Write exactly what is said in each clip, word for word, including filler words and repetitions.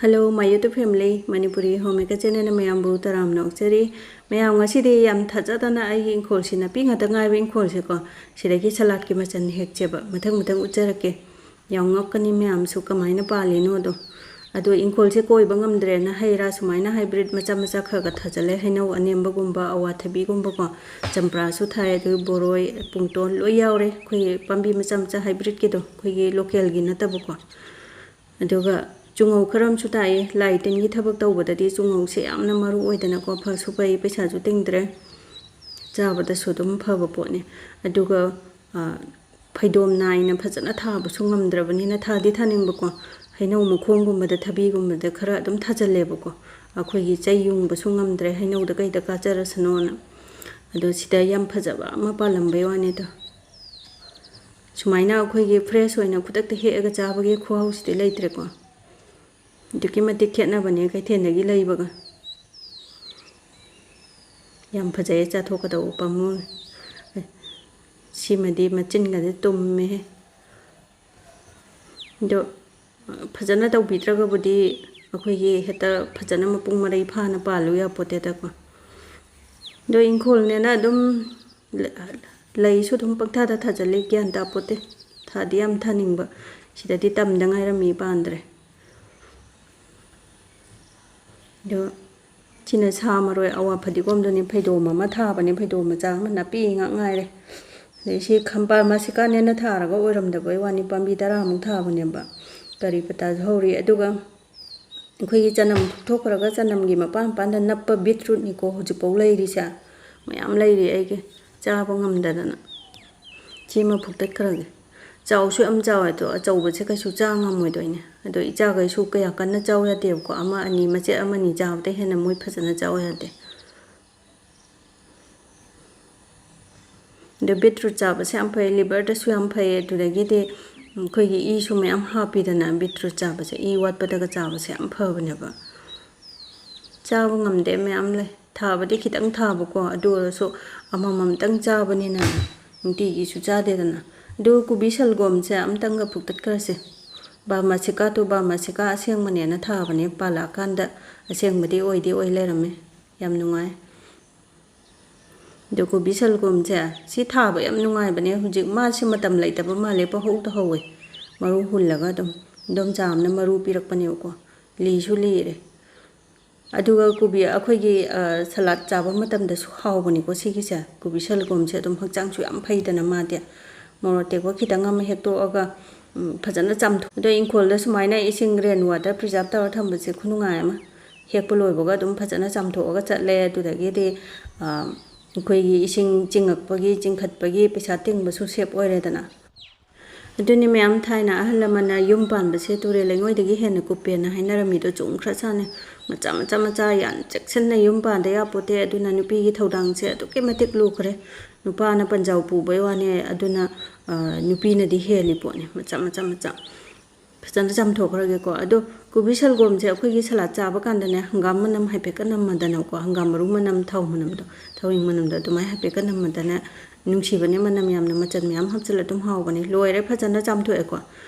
Hello, my YouTube family, Manipuri Homemaker channel ꯃꯌꯥꯝꯕꯨ ꯇꯔꯥꯝꯅ ꯑꯣꯛꯆꯔꯤ꯫ ꯃꯌꯥꯝ, ꯉꯁꯤꯗꯤ ꯌꯥꯝ ꯊꯥꯖꯗꯅ ꯑꯩꯒꯤ ꯏꯪꯈꯣꯜꯁꯤ, ꯅꯥꯄꯤ ꯉꯥꯛꯇ ꯉꯥꯏꯕ ꯏꯪꯈꯣꯜꯁꯦꯀꯣ, ꯁꯤꯗꯒꯤ ꯁꯂꯥꯠꯀꯤ ꯃꯆꯜ ꯍꯦꯛꯁꯦꯕ꯫ ꯃꯊꯪ ꯃꯊꯪ ꯎꯠꯆꯔꯛꯀꯦ꯫ ꯌꯥꯝ ꯉꯛꯀꯅꯤ ꯃꯌꯥꯝꯁꯨ ꯀꯃꯥꯏꯅ ꯄꯥꯜꯂꯤꯅꯣꯗꯣ꯫ ꯑꯗꯣ ꯏꯪꯈꯣꯜꯁꯦ ꯀꯣꯏꯕ ꯉꯝꯗ꯭ꯔꯦꯅ ꯍꯩ ꯔꯥ ꯁꯨꯃꯥꯏꯅ hybrid ꯃꯆꯥ ꯃꯆꯥ ꯈꯔ ꯈꯔ ꯊꯥꯖꯜꯂꯦ꯫ ꯍꯩꯅꯧ ꯑꯅꯦꯝꯕꯒꯨꯝꯕ, ꯑꯋꯥꯊꯕꯤꯒꯨꯝꯕꯀꯣ, ꯆꯝꯄ꯭ꯔꯥꯁꯨ ꯊꯥꯏ, ꯑꯗꯨ ꯕꯣꯔꯣꯏ, ꯄꯨꯡꯇꯣꯟ ꯂꯣꯏ ꯌꯥꯎꯔꯦ꯫ ꯑꯩꯈꯣꯏꯒꯤ ꯄꯥꯝꯕꯤ ꯃꯆꯥ ꯃꯆꯥ hybridꯀꯤꯗꯣ, ꯑꯩꯈꯣꯏꯒꯤ localꯒꯤ ꯅꯠꯇꯕꯀꯣ꯫ ꯑꯗꯨꯒ ꯆꯨꯉꯧ ꯈꯔ ꯑꯃꯁꯨ ꯊꯥꯏꯌꯦ꯫ ꯂꯥꯏ ꯇꯤꯟꯒꯤ ꯊꯕꯛ ꯇꯧꯕꯗꯗꯤ ꯆꯨꯉꯧꯁꯦ ꯌꯥꯝꯅ ꯃꯔꯨ ꯑꯣꯏꯗꯅꯀꯣ, ꯐꯁꯨ ꯐꯩ, ꯄꯩꯁꯥꯁꯨ ꯇꯤꯡꯗ꯭ꯔꯦ, ꯆꯥꯕꯗꯁꯨ ꯑꯗꯨꯝ ꯐꯕ ꯄꯣꯠꯅꯤ꯫ ꯑꯗꯨꯒ, ꯑ, ꯐꯩꯗꯣꯝ ꯅꯥꯏꯅ ꯐꯖꯅ ꯊꯥꯕꯁꯨ ꯉꯝꯗ꯭ꯔꯕꯅꯤꯅ, ꯊꯥꯗꯤ ꯊꯥꯅꯤꯡꯕꯀꯣ, ꯍꯩꯅꯧ ꯃꯈꯣꯡꯒꯨꯝꯕꯗ, ꯊꯕꯤꯒꯨꯝꯕꯗ ꯈꯔ ꯑꯗꯨꯝ ꯊꯥꯖꯜꯂꯦꯕꯀꯣ, ꯑꯩꯈꯣꯏꯒꯤ ꯆꯩ ꯌꯨꯡꯕꯁꯨ ꯉꯝꯗ꯭ꯔꯦ, ꯍꯩꯅꯧꯗ ꯀꯩꯗ ꯀꯥꯆꯔꯁꯅꯣꯅ꯫ ꯑꯗꯣ ꯁꯤꯗ ꯌꯥꯝ ꯐꯖꯕ ꯑꯃ ꯄꯥꯜꯂꯝꯕꯩ ꯋꯥꯅꯤꯗ꯫ ꯁꯨꯃꯥꯏꯅ ꯑꯩꯈꯣꯏꯒꯤ fresh ꯑꯣꯏꯅ ꯈꯨꯗꯛꯇ ꯍꯦꯛꯑꯒ ꯆꯥꯕꯒꯤ ꯈꯨꯍꯥꯎꯁꯤꯗꯤ ꯂꯩꯇ꯭ꯔꯦꯀꯣ꯫ ꯑꯗꯨꯛꯀꯤ ꯃꯇꯤꯛ ꯈꯦꯠꯅꯕꯅꯦ ꯀꯩꯊꯦꯜꯗꯒꯤ ꯂꯩꯕꯒ꯫ ꯌꯥꯝ ꯐꯖꯩꯌꯦ, ꯆꯥꯊꯣꯛꯀꯗꯧꯕ ꯄꯥꯝꯃꯨꯏ꯫ ꯑꯦ, ꯁꯤꯃꯗꯤ ꯃꯆꯤꯟꯒꯁꯦ ꯇꯨꯝꯃꯦꯍꯦ꯫ ꯑꯗꯣ, ꯐꯖꯅ ꯇꯧꯕꯤꯗ꯭ꯔꯒꯕꯨꯗꯤ ꯑꯩꯈꯣꯏꯒꯤ ꯍꯦꯛꯇ ꯐꯖꯅ ꯃꯄꯨꯡ ꯃꯔꯩ ꯐꯥꯅ ꯄꯥꯜꯂꯨ ꯌꯥꯄꯣꯠꯇꯦꯗꯀꯣ꯫ ꯑꯗꯣ ꯏꯪꯈꯣꯜꯅꯦꯅ ꯑꯗꯨꯝ ꯂ-, ꯂꯩꯁꯨ ꯑꯗꯨꯝ ꯄꯪꯊꯥꯗ ꯊꯥꯖꯜꯂꯤ, ꯒ꯭ꯌꯥꯟ ꯇꯥꯄꯣꯠꯇꯦ꯫ ꯊꯥꯗꯤ ꯌꯥꯝ ꯊꯥꯅꯤꯡꯕ, ꯁꯤꯗꯗꯤ ꯇꯝꯗ ꯉꯥꯏꯔꯝꯃꯤ, ꯄꯥꯟꯗ꯭ꯔꯦ꯫ ꯑꯗꯣ ꯁꯤꯅ ꯁꯥ ꯃꯔꯣꯏ, ꯑꯋꯥ ꯐꯗꯤꯒꯣꯝꯗꯨꯅꯤ, ꯐꯩꯗꯣꯝ ꯑꯃ ꯊꯥꯕꯅꯦ, ꯐꯩꯗꯣꯝ ꯃꯆꯥ ꯑꯃ, ꯅꯥꯄꯤ ꯉꯥꯛ ꯉꯥꯏꯔꯦ꯫ ꯑꯗꯩ ꯁꯤ ꯈꯝꯕ ꯃꯁꯤꯀꯥꯅꯦꯅ ꯊꯥꯔꯒ ꯑꯣꯏꯔꯝꯗꯕꯩ ꯋꯥꯅꯤ, ꯄꯥꯝꯕꯤ ꯇꯔꯥꯃꯨꯛ ꯊꯥꯕꯅꯦꯕ꯫ ꯀꯔꯤ ꯄꯇꯥꯁꯨ ꯍꯧꯔꯤ꯫ ꯑꯗꯨꯒ ꯑꯩꯈꯣꯏꯒꯤ ꯆꯅꯝ ꯊꯣꯛꯈ꯭ꯔꯒ ꯆꯅꯝꯒꯤ ꯃꯄꯥꯟ ꯃꯄꯥꯟꯗ ꯅꯞꯄ beetrootꯅꯤꯀꯣ ꯍꯧꯖꯤꯛꯐꯥꯎ ꯂꯩꯔꯤꯁꯦ꯫ ꯃꯌꯥꯝ ꯂꯩꯔꯤ ꯑꯩꯒꯤ, ꯆꯥꯕ ꯉꯝꯗꯗꯅ꯫ ꯁꯤꯃ ꯐꯨꯛꯇꯠꯈ꯭ꯔꯒꯦ꯫ ꯆꯥꯎꯁꯨ ꯌꯥꯝ ꯆꯥꯎꯋꯦ ꯑꯗꯣ, ꯑꯆꯧꯕꯁꯦ ꯀꯩꯁꯨ ꯆꯥ ꯉꯝꯃꯣꯏꯗꯣꯏꯅꯦ꯫ ꯑꯗꯣ ꯏꯆꯥꯈꯩꯁꯨ ꯀꯌꯥ ꯀꯟꯅ ꯆꯥꯎ ꯌꯥꯗꯦꯕꯀꯣ, ꯑꯃ ꯑꯅꯤ, ꯃꯆꯦꯠ ꯑꯃꯅꯤ ꯆꯥꯕꯗꯩ ꯍꯦꯟꯅ ꯃꯣꯏ ꯐꯖꯅ ꯆꯥꯎ ꯌꯥꯗꯦ꯫ ꯑꯗꯣ beetroot ꯆꯥꯕꯁꯦ ꯌꯥꯝ ꯐꯩ, liverꯗꯁꯨ ꯌꯥꯝ ꯐꯩ꯫ ꯑꯗꯨꯗꯒꯤꯗꯤ ꯑꯩꯈꯣꯏꯒꯤ ꯏꯁꯨ ꯃꯌꯥꯝ ꯍꯥꯞꯄꯤꯗꯅ, beetroot ꯆꯥꯕꯁꯦ ꯏ ꯋꯥꯠꯄꯗꯒ ꯆꯥꯕꯁꯦ ꯌꯥꯝ ꯐꯕꯅꯦꯕ꯫ ꯆꯥꯕ ꯉꯝꯗꯦ, ꯃꯌꯥꯝ ꯂꯩ꯫ ꯊꯥꯕꯗꯤ ꯈꯤꯇꯪ ꯊꯥꯕꯀꯣ, ꯑꯗꯨ ꯑꯣꯏꯔꯁꯨ ꯑꯃꯃꯝꯇꯪ ꯆꯥꯕꯅꯤꯅ ꯅꯨꯡꯇꯤꯒꯤꯁꯨ ꯆꯥꯗꯦꯗꯅ꯫ ꯑꯗꯨ ꯀꯣꯕꯤ ꯁꯜꯒꯣꯝꯁꯦ ꯑꯝꯇꯪꯒ ꯐꯨꯛꯇꯠꯈ꯭ꯔꯁꯦ꯫ ꯕꯥꯃꯥꯁꯤꯀꯥꯗꯣ ꯕꯥꯃꯥꯁꯤꯀꯥ ꯑꯁꯦꯡꯕꯅꯦꯅ ꯊꯥꯕꯅꯦ, ꯄꯥꯜꯂꯛꯑꯀꯥꯟꯗ ꯑꯁꯦꯡꯕꯗꯤ ꯑꯣꯏꯗꯤ ꯑꯣꯏ ꯂꯩꯔꯝꯃꯦ꯫ ꯌꯥꯝ ꯅꯨꯡꯉꯥꯏ꯫ ꯑꯗꯣ ꯀꯣꯕꯤ ꯁꯜꯒꯣꯝꯁꯦ ꯁꯤ ꯊꯥꯕ ꯌꯥꯝ ꯅꯨꯡꯉꯥꯏꯕꯅꯦ꯫ ꯍꯧꯖꯤꯛ ꯃꯥꯁꯤ ꯃꯇꯝ ꯂꯩꯇꯕ ꯃꯥꯜꯂꯦ, ꯄꯪꯍꯧꯗ ꯍꯧꯋꯦ꯫ ꯃꯔꯨ ꯍꯨꯜꯂꯒ ꯑꯗꯨꯝ ꯏꯗꯣꯝꯆꯥ ꯑꯃꯅ ꯃꯔꯨ ꯄꯤꯔꯛꯄꯅꯦꯕꯀꯣ꯫ ꯂꯤꯁꯨ ꯂꯤꯔꯦ꯫ ꯑꯗꯨꯒ ꯀꯣꯕꯤ ꯑꯩꯈꯣꯏꯒꯤ, ꯑ, ꯁꯂꯥꯗ ꯆꯥꯕ ꯃꯇꯝꯗꯁꯨ ꯍꯥꯎꯕꯅꯤꯀꯣ ꯁꯤꯒꯤꯁꯦ꯫ ꯀꯣꯕꯤ ꯁꯜꯒꯣꯝꯁꯦ ꯑꯗꯨꯝ ꯍꯛꯆꯥꯡꯁꯨ ꯌꯥꯝ ꯐꯩꯗꯅ ꯃꯥꯗꯤ꯫ ꯃꯣꯔꯣꯛ ꯑꯇꯦꯛꯄ ꯈꯤꯇꯪ ꯑꯃ ꯍꯦꯛꯇꯣꯛꯑꯒ, ꯎꯝ, ꯐꯖꯅ ꯆꯥꯝꯊꯣꯛ-, ꯑꯗꯣ ꯏꯪꯈꯣꯜꯗ ꯁꯨꯃꯥꯏꯅ ꯏꯁꯤꯡ rain water preserve ꯇꯧꯔ ꯊꯝꯕꯁꯦ ꯈꯨꯅꯨꯡꯉꯥꯏ ꯑꯃ꯫ ꯍꯦꯛꯄ ꯂꯣꯏꯕꯒ ꯑꯗꯨꯝ ꯐꯖꯅ ꯆꯥꯝꯊꯣꯛꯑꯒ ꯆꯠꯂꯦ꯫ ꯑꯗꯨꯗꯒꯤꯗꯤ, ꯑ, ꯑꯩꯈꯣꯏꯒꯤ ꯏꯁꯤꯡ ꯆꯤꯡꯉꯛꯄꯒꯤ, ꯆꯤꯡꯈꯠꯄꯒꯤ ꯄꯩꯁꯥ ꯇꯤꯡꯕꯁꯨ save ꯑꯣꯏꯔꯦꯗꯅ꯫ ꯑꯗꯨꯅꯤ ꯃꯌꯥꯝ, ꯊꯥꯏꯅ ꯑꯍꯜ ꯂꯃꯟꯅ ꯌꯨꯝ ꯄꯥꯟꯕꯁꯦ ꯇꯨꯔꯦꯜ ꯂꯩꯉꯣꯏꯗꯒꯤ ꯍꯦꯟꯅ ꯀꯨꯞꯄꯦꯅ ꯍꯥꯏꯅꯔꯝꯃꯤꯗꯣ ꯆꯨꯝꯈ꯭ꯔꯖꯥꯠꯅꯤ꯫ ꯃꯆꯥ ꯃꯆꯥ ꯃꯆꯥ ꯌꯥꯝ ꯆꯦꯛꯁꯤꯟꯅ ꯌꯨꯝ ꯄꯥꯟꯗ ꯌꯥꯄꯣꯠꯇꯦ꯫ ꯑꯗꯨꯅ ꯅꯨꯄꯤꯒꯤ ꯊꯧꯗꯥꯡꯁꯦ ꯑꯗꯨꯛꯀꯤ ꯃꯇꯤꯛ ꯂꯨꯈ꯭ꯔꯦ꯫ ꯅꯨꯄꯥꯅ ꯄꯟꯖꯥꯎ ꯄꯨꯕꯩ ꯋꯥꯅꯦ, ꯑꯗꯨꯅ, ꯑ, ꯅꯨꯄꯤꯅꯗꯤ ꯍꯦꯜꯂꯤ ꯄꯣꯠꯅꯤ꯫ ꯃꯆꯥ ꯃꯆꯥ ꯃꯆꯥ ꯐꯖꯅ ꯆꯥꯝꯊꯣꯛꯈ꯭ꯔꯒꯦꯀꯣ꯫ ꯑꯗꯣ ꯀꯣꯕꯤ ꯁꯜꯒꯣꯝꯁꯦ ꯑꯩꯈꯣꯏꯒꯤ ꯁꯂꯥꯗ ꯆꯥꯕ ꯀꯥꯟꯗꯅꯦ, ꯍꯪꯒꯥꯝ ꯃꯅꯝ ꯍꯥꯏꯐꯦꯠꯀ ꯅꯝꯃꯗꯅꯀꯣ, ꯍꯪꯒꯥꯝ ꯃꯔꯨ ꯃꯅꯝ, ꯊꯥꯎ ꯃꯅꯝꯗꯣ, ꯊꯥꯎ ꯍꯤꯡ ꯃꯅꯝꯗꯣ ꯑꯗꯨꯃꯥꯏꯅ ꯍꯥꯏꯐꯦꯠꯀ ꯅꯝꯃꯗꯅ ꯅꯨꯡꯁꯤꯕꯅꯦ ꯃꯅꯝ ꯌꯥꯝꯅ꯫ ꯃꯆꯜ ꯃꯌꯥꯝ ꯍꯥꯞꯆꯤꯜꯂ ꯑꯗꯨꯝ ꯍꯥꯎꯕꯅꯦ꯫ ꯂꯣꯏꯔꯦ, ꯐꯖꯅ ꯆꯥꯝꯊꯣꯛꯑꯦꯀꯣ꯫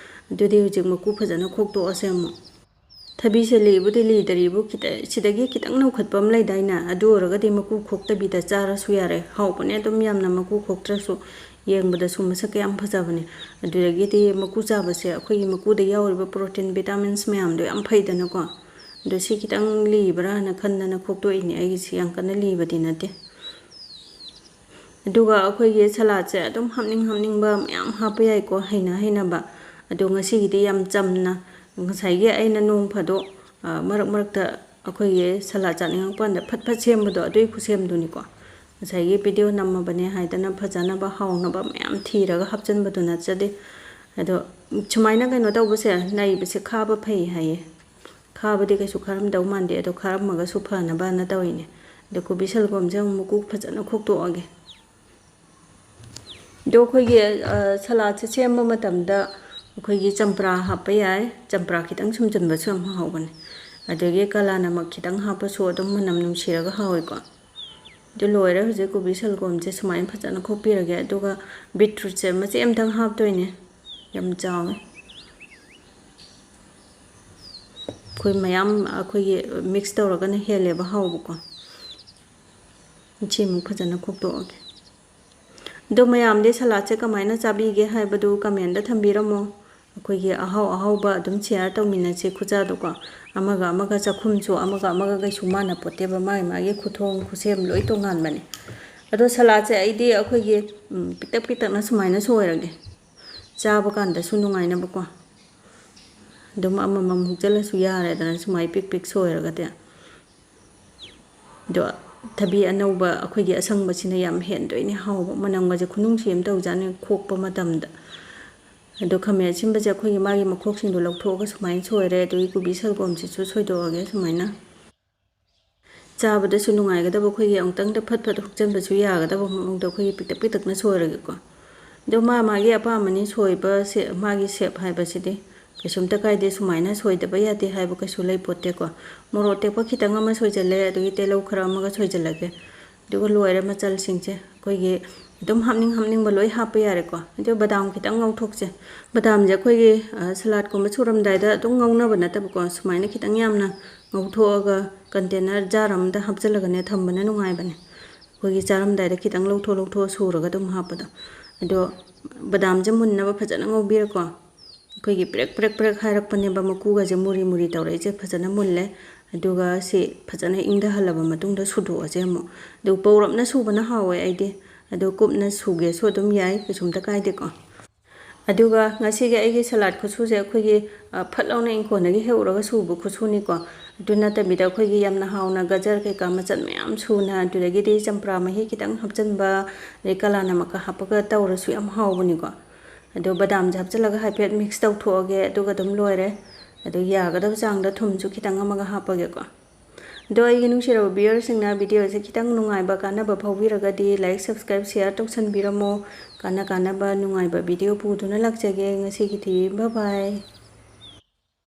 ꯑꯗꯨꯗꯤ ꯍꯧꯖꯤꯛ ꯃꯀꯨ ꯐꯖꯅ ꯈꯣꯛꯇꯣꯛꯑꯁꯦ ꯑꯃꯨꯛ꯫ ꯊꯕꯤꯁꯦ ꯂꯤꯕꯨꯗꯤ ꯂꯤꯗꯔꯤꯕꯨ ꯈꯤꯇ-, ꯁꯤꯗꯒꯤ ꯈꯤꯇꯪ ꯅꯧꯈꯠꯄ ꯑꯃ ꯂꯩꯗꯥꯏꯅꯦ? ꯑꯗꯨ ꯑꯣꯏꯔꯒꯗꯤ ꯃꯀꯨ ꯈꯣꯛꯇꯕꯤꯗ ꯆꯥꯔꯁꯨ ꯌꯥꯔꯦ꯫ ꯍꯥꯎꯕꯅꯦ ꯑꯗꯨꯝ ꯌꯥꯝꯅ, ꯃꯀꯨ ꯈꯣꯛꯇ꯭ꯔꯁꯨ꯫ ꯌꯦꯡꯕꯗꯁꯨ ꯃꯁꯛ ꯀꯌꯥꯝ ꯐꯖꯕꯅꯦ꯫ ꯑꯗꯨꯗꯒꯤꯗꯤ ꯃꯀꯨ ꯆꯥꯕꯁꯦ ꯑꯩꯈꯣꯏꯒꯤ ꯃꯀꯨꯗ ꯌꯥꯎꯔꯤꯕ protein, vitamins ꯃꯌꯥꯝꯗꯣ ꯌꯥꯝ ꯐꯩꯗꯅꯀꯣ꯫ ꯑꯗꯣ ꯁꯤ ꯈꯤꯇꯪ ꯂꯤꯕ꯭ꯔꯥꯅ ꯈꯟꯗꯅ ꯈꯣꯛꯇꯣꯛꯏꯅꯦ꯫ ꯑꯩꯒꯤꯁꯤ ꯌꯥꯝ ꯀꯟꯅ ꯂꯤꯕꯗꯤ ꯅꯠꯇꯦ꯫ ꯑꯗꯨꯒ ꯑꯩꯈꯣꯏꯒꯤ ꯁꯂꯥꯗꯁꯦ ꯑꯗꯨꯝ ꯍꯥꯞꯅꯤꯡ ꯍꯥꯞꯅꯤꯡꯕ ꯃꯌꯥꯝ ꯍꯥꯞꯄ ꯌꯥꯏꯀꯣ, ꯍꯩꯅ ꯍꯩꯅꯕ꯫ ꯑꯗꯣ ꯉꯁꯤꯒꯤꯗꯤ ꯌꯥꯝ ꯆꯝꯅ, ꯉꯁꯥꯏꯒꯤ ꯑꯩꯅ ꯅꯣꯡ ꯐꯥꯗꯣꯛ, ꯑ, ꯃꯔꯛ ꯃꯔꯛꯇ ꯑꯩꯈꯣꯏꯒꯤ ꯁꯂꯥꯗ ꯆꯥꯅꯤꯡꯉꯛꯄ ꯀꯥꯟꯗ ꯐꯠ ꯐꯠ ꯁꯦꯝꯕꯗꯣ, ꯑꯗꯨꯒꯤ ꯈꯨꯁꯦꯝꯗꯨꯅꯤꯀꯣ꯫ ꯉꯁꯥꯏꯒꯤ video ꯅꯝꯃꯕꯅꯦ ꯍꯥꯏꯗꯅ ꯐꯖꯅꯕ ꯍꯥꯎꯅꯕ ꯃꯌꯥꯝ ꯊꯤꯔꯒ ꯍꯥꯞꯆꯤꯟꯕꯗꯨ ꯅꯠꯆꯗꯦ꯫ ꯑꯗꯣ ꯁꯨꯃꯥꯏꯅ ꯀꯩꯅꯣ ꯇꯧꯕꯁꯦ, ꯅꯩꯕꯁꯦ ꯈꯥꯕ ꯐꯩ ꯍꯥꯏꯌꯦ꯫ ꯈꯥꯕꯗꯤ ꯀꯩꯁꯨ ꯈꯥꯔꯝꯗꯧ ꯃꯥꯟꯗꯦ, ꯑꯗꯣ ꯈꯥꯔꯝꯃꯒꯁꯨ ꯐꯅꯕꯅ ꯇꯧꯔꯤꯅꯦ꯫ ꯑꯗꯣ ꯀꯣꯕꯤ ꯁꯜꯒꯣꯝꯁꯦ ꯑꯃꯨꯛ ꯃꯀꯨ ꯐꯖꯅ ꯈꯣꯛꯇꯣꯛꯑꯒꯦ꯫ ꯑꯗꯣ ꯑꯩꯈꯣꯏꯒꯤ, ꯑ, ꯁꯂꯥꯗꯁꯦ ꯁꯦꯝꯕ ꯃꯇꯝꯗ ꯑꯩꯈꯣꯏꯒꯤ ꯆꯝꯄ꯭ꯔꯥ ꯍꯥꯞꯄ ꯌꯥꯏ꯫ ꯆꯝꯄ꯭ꯔꯥ ꯈꯤꯇꯪ ꯁꯨꯝꯖꯤꯟꯕꯁꯨ ꯌꯥꯝ ꯍꯥꯎꯕꯅꯦ꯫ ꯑꯗꯒꯤ ꯀꯥꯂꯥ ꯅꯃꯛ ꯈꯤꯇꯪ ꯍꯥꯞꯄꯁꯨ ꯑꯗꯨꯝ ꯃꯅꯝ ꯅꯨꯡꯁꯤꯔꯒ ꯍꯥꯎꯋꯦꯀꯣ꯫ ꯑꯗꯨ ꯂꯣꯏꯔꯦ꯫ ꯍꯧꯖꯤꯛ ꯀꯣꯕꯤ ꯁꯜꯒꯣꯝꯁꯦ ꯁꯨꯃꯥꯏꯅ ꯐꯖꯅ ꯈꯣꯛꯄꯤꯔꯒꯦ꯫ ꯑꯗꯨꯒ beetrootꯁꯦ ꯃꯆꯦꯠ ꯑꯃꯇꯪ ꯍꯥꯞꯇꯣꯏꯅꯦ, ꯌꯥꯝ ꯆꯥꯎꯋꯦ꯫ ꯑꯩꯈꯣꯏ ꯃꯌꯥꯝ ꯑꯩꯈꯣꯏꯒꯤ ꯃꯤꯛꯁ ꯇꯧꯔꯒꯅ ꯍꯦꯜꯂꯦꯕ ꯍꯥꯎꯕꯀꯣ꯫ ꯁꯤꯃꯨꯛ ꯐꯖꯅ ꯈꯣꯛꯇꯣꯛꯑꯒꯦ꯫ ꯑꯗꯣ ꯃꯌꯥꯝꯗꯤ ꯁꯂꯥꯠꯁꯦ ꯀꯃꯥꯏꯅ ꯆꯥꯕꯤꯒꯦ ꯍꯥꯏꯕꯗꯨ ꯀꯃꯦꯟꯗ ꯊꯝꯕꯤꯔꯝꯃꯣ꯫ ꯑꯩꯈꯣꯏꯒꯤ ꯑꯍꯥꯎ ꯑꯍꯥꯎꯕ ꯑꯗꯨꯝ ꯁꯤꯌꯥꯔ ꯇꯧꯃꯤꯟꯅꯁꯦ ꯈꯨꯆꯥꯗꯣꯀꯣ꯫ ꯑꯃꯒ ꯑꯃꯒ ꯆꯥꯛꯈꯨꯝꯁꯨ ꯑꯃꯒ ꯑꯃꯒ ꯀꯩꯁꯨ ꯃꯥꯟꯅ ꯄꯣꯠꯇꯦꯕ, ꯃꯥꯒꯤ ꯃꯥꯒꯤ ꯈꯨꯊꯣꯡ ꯈꯨꯁꯦꯝ ꯂꯣꯏ ꯇꯣꯉꯥꯟꯕꯅꯦ꯫ ꯑꯗꯣ ꯁꯂꯥꯠꯁꯦ ꯑꯩꯗꯤ ꯑꯩꯈꯣꯏꯒꯤ ꯎꯝ, ꯄꯤꯛꯇꯛ ꯄꯤꯛꯇꯛꯅ ꯁꯨꯃꯥꯏꯅ ꯁꯣꯏꯔꯒꯦ, ꯆꯥꯕ ꯀꯥꯟꯗꯁꯨ ꯅꯨꯡꯉꯥꯏꯅꯕꯀꯣ꯫ ꯑꯗꯨꯝ ꯑꯃꯃꯝ ꯍꯨꯛꯆꯜꯂꯁꯨ ꯌꯥꯔꯦꯗꯅ, ꯁꯨꯃꯥꯏ ꯄꯤꯛ ꯄꯤꯛ ꯁꯣꯏꯔꯒꯗꯤ꯫ ꯑꯗꯣ ꯊꯕꯤ ꯑꯅꯧꯕ ꯑꯩꯈꯣꯏꯒꯤ ꯑꯁꯪꯕꯁꯤꯅ ꯌꯥꯝ ꯍꯦꯟꯗꯣꯏꯅꯦ ꯍꯥꯎꯕ, ꯃꯅꯝꯒꯁꯦ ꯈꯨꯅꯨꯡꯁꯤ ꯑꯃ ꯇꯧꯖꯥꯠꯅꯤ ꯈꯣꯛꯄ ꯃꯇꯝꯗ꯫ ꯑꯗꯣ ꯈꯥꯃꯦꯟ ꯑꯁꯤꯟꯕꯁꯦ ꯑꯩꯈꯣꯏꯒꯤ ꯃꯥꯒꯤ ꯃꯈꯣꯛꯁꯤꯡꯗꯣ ꯂꯧꯊꯣꯛꯑꯒ ꯁꯨꯃꯥꯏꯅ ꯁꯣꯏꯔꯦ꯫ ꯑꯗꯨꯒꯤ ꯀꯣꯕꯤ ꯁꯜꯒꯣꯝꯁꯤꯁꯨ ꯁꯣꯏꯗꯣꯛꯑꯒꯦ ꯁꯨꯃꯥꯏꯅ꯫ ꯆꯥꯕꯗꯁꯨ ꯅꯨꯡꯉꯥꯏꯒꯗꯕ ꯑꯩꯈꯣꯏꯒꯤ ꯑꯃꯨꯛꯇꯪꯗ ꯐꯠ ꯐꯠ ꯍꯨꯛꯆꯟꯕꯁꯨ ꯌꯥꯒꯗꯕ ꯃꯑꯣꯡꯗ ꯑꯩꯈꯣꯏꯒꯤ ꯄꯤꯛꯇꯛ ꯄꯤꯛꯇꯛꯅ ꯁꯣꯏꯔꯒꯦꯀꯣ꯫ ꯑꯗꯣ ꯃꯥ ꯃꯥꯒꯤ ꯑꯄꯥꯝꯕꯅꯤ ꯁꯣꯏꯕ ꯁꯦ-, ꯃꯥꯒꯤ ꯁꯦꯞ ꯍꯥꯏꯕꯁꯤꯗꯤ ꯀꯩꯁꯨꯝꯇ ꯀꯥꯏꯗꯦ, ꯁꯨꯃꯥꯏꯅ ꯁꯣꯏꯗꯕ ꯌꯥꯗꯦ ꯍꯥꯏꯕ ꯀꯩꯁꯨ ꯂꯩꯄꯣꯠꯇꯦꯀꯣ꯫ ꯃꯣꯔꯣꯛ ꯑꯇꯦꯛꯄ ꯈꯤꯇꯪ ꯑꯃ ꯁꯣꯏꯖꯜꯂꯦ, ꯑꯗꯨꯒꯤ ꯇꯤꯜꯍꯧ ꯈꯔ ꯑꯃꯒ ꯁꯣꯏꯖꯜꯂꯒꯦ꯫ ꯑꯗꯨꯒ ꯂꯣꯏꯔꯦ ꯃꯆꯜꯁꯤꯡꯁꯦ꯫ ꯑꯩꯈꯣꯏꯒꯤ ꯑꯗꯨꯝ ꯍꯥꯞꯅꯤꯡ ꯍꯥꯞꯅꯤꯡꯕ ꯂꯣꯏ ꯍꯥꯞꯄ ꯌꯥꯔꯦꯀꯣ꯫ ꯑꯗꯨ ꯕꯗꯥꯝ ꯈꯤꯇꯪ ꯉꯧꯊꯣꯛꯁꯦ꯫ ꯕꯗꯥꯝꯁꯦ ꯑꯩꯈꯣꯏꯒꯤ, ꯑ, ꯁꯂꯥꯠꯀꯨꯝꯕ ꯁꯨꯔꯝꯗꯥꯏꯗ ꯑꯗꯨꯝ ꯉꯧꯅꯕ ꯅꯠꯇꯕꯀꯣ, ꯁꯨꯃꯥꯏꯅ ꯈꯤꯇꯪ ꯌꯥꯝꯅ ꯉꯧꯊꯣꯛꯑꯒ ꯀꯟꯇꯦꯅꯔ ꯖꯥꯔ ꯑꯃꯗ ꯍꯥꯞꯆꯜꯂꯒꯅꯦ ꯊꯝꯕꯅ ꯅꯨꯡꯉꯥꯏꯕꯅꯦ꯫ ꯑꯩꯈꯣꯏꯒꯤ ꯆꯥꯔꯝꯗꯥꯏꯗ ꯈꯤꯇꯪ ꯂꯧꯊꯣꯛ ꯂꯧꯊꯣꯛꯑ ꯁꯨꯔꯒ ꯑꯗꯨꯝ ꯍꯥꯞꯄꯗꯣ꯫ ꯑꯗꯣ ꯕꯗꯥꯝꯁꯦ ꯃꯨꯟꯅꯕ ꯐꯖꯅ ꯉꯧꯕꯤꯔꯀꯣ꯫ ꯑꯩꯈꯣꯏꯒꯤ ꯄ꯭ꯔꯦꯛ ꯄ꯭ꯔꯦꯛ ꯄ꯭ꯔꯦꯛ ꯍꯥꯏꯔꯛꯄꯅꯦꯕ, ꯃꯀꯨꯒꯁꯦ ꯃꯨꯔꯤ ꯃꯨꯔꯤ ꯇꯧꯔꯛꯏꯁꯦ ꯐꯖꯅ ꯃꯨꯜꯂꯦ꯫ ꯑꯗꯨꯒ ꯁꯤ ꯐꯖꯅ ꯏꯪꯊꯍꯜꯂꯕ ꯃꯇꯨꯡꯗ ꯁꯨꯗꯣꯛꯑꯁꯦ ꯑꯃꯨꯛ꯫ ꯑꯗꯨ ꯄꯧꯔꯞꯅ ꯁꯨꯕꯅ ꯍꯥꯎꯋꯦ ꯑꯩꯗꯤ꯫ ꯑꯗꯣ ꯀꯨꯞꯅ ꯁꯨꯒꯦꯁꯨ ꯑꯗꯨꯝ ꯌꯥꯏ, ꯀꯩꯁꯨꯝꯇ ꯀꯥꯏꯗꯦꯀꯣ꯫ ꯑꯗꯨꯒ ꯉꯁꯤꯒꯤ ꯑꯩꯒꯤ ꯁꯂꯥꯠ ꯈꯨꯠꯁꯨꯁꯦ ꯑꯩꯈꯣꯏꯒꯤ, ꯑ, ꯐꯠ ꯂꯥꯎꯅ ꯏꯪꯈꯣꯜꯗꯒꯤ ꯍꯦꯛꯎꯔꯒ ꯁꯨꯕ ꯈꯨꯠꯁꯨꯅꯤꯀꯣ꯫ ꯑꯗꯨ ꯅꯠꯇꯕꯤꯗ ꯑꯩꯈꯣꯏꯒꯤ ꯌꯥꯝꯅ ꯍꯥꯎꯅ ꯒꯖꯔ ꯀꯩꯀꯥ ꯃꯆꯜ ꯃꯌꯥꯝ ꯁꯨꯅ, ꯑꯗꯨꯗꯒꯤꯗꯤ ꯆꯝꯄ꯭ꯔꯥ ꯃꯍꯤ ꯈꯤꯇꯪ ꯍꯥꯞꯆꯤꯟꯕ, ꯑꯗꯩ ꯀꯂꯥ ꯅꯃꯛꯀ ꯍꯥꯞꯄꯒ ꯇꯧꯔꯁꯨ ꯌꯥꯝ ꯍꯥꯎꯕꯅꯤꯀꯣ꯫ ꯑꯗꯣ ꯕꯗꯥꯝꯁꯦ ꯍꯥꯞꯆꯤꯜꯂꯒ ꯍꯥꯏꯐꯦꯠ ꯃꯤꯛꯁ ꯇꯧꯊꯣꯛꯑꯒꯦ, ꯑꯗꯨꯒ ꯑꯗꯨꯝ ꯂꯣꯏꯔꯦ꯫ ꯑꯗꯨ ꯌꯥꯒꯗꯕ ꯆꯥꯡꯗ ꯊꯨꯝꯁꯨ ꯈꯤꯇꯪ ꯑꯃꯒ ꯍꯥꯞꯄꯒꯦꯀꯣ꯫ ꯑꯗꯣ ꯑꯩꯒꯤ ꯅꯨꯡꯁꯤꯔꯕ ꯚꯤꯌꯔꯁꯤꯡꯅ ꯚꯤꯗꯤꯑꯣꯁꯦ ꯈꯤꯇꯪ ꯅꯨꯡꯉꯥꯏꯕ, ꯀꯥꯟꯅꯕ ꯐꯥꯎꯕꯤꯔꯒꯗꯤ ꯂꯥꯏꯛ, ꯁꯕꯁꯀ꯭ꯔꯥꯏꯕ, ꯁꯤꯌꯥꯔ ꯇꯧꯁꯟꯕꯤꯔꯝꯃꯣ꯫ ꯀꯥꯟꯅ ꯀꯥꯟꯅꯕ ꯅꯨꯡꯉꯥꯏꯕ ꯚꯤꯗꯤꯑꯣ ꯄꯨꯗꯨꯅ ꯂꯥꯛꯆꯒꯦ꯫ ꯉꯁꯤꯒꯤꯗꯤ ꯕꯥꯏ ꯕꯥꯏ꯫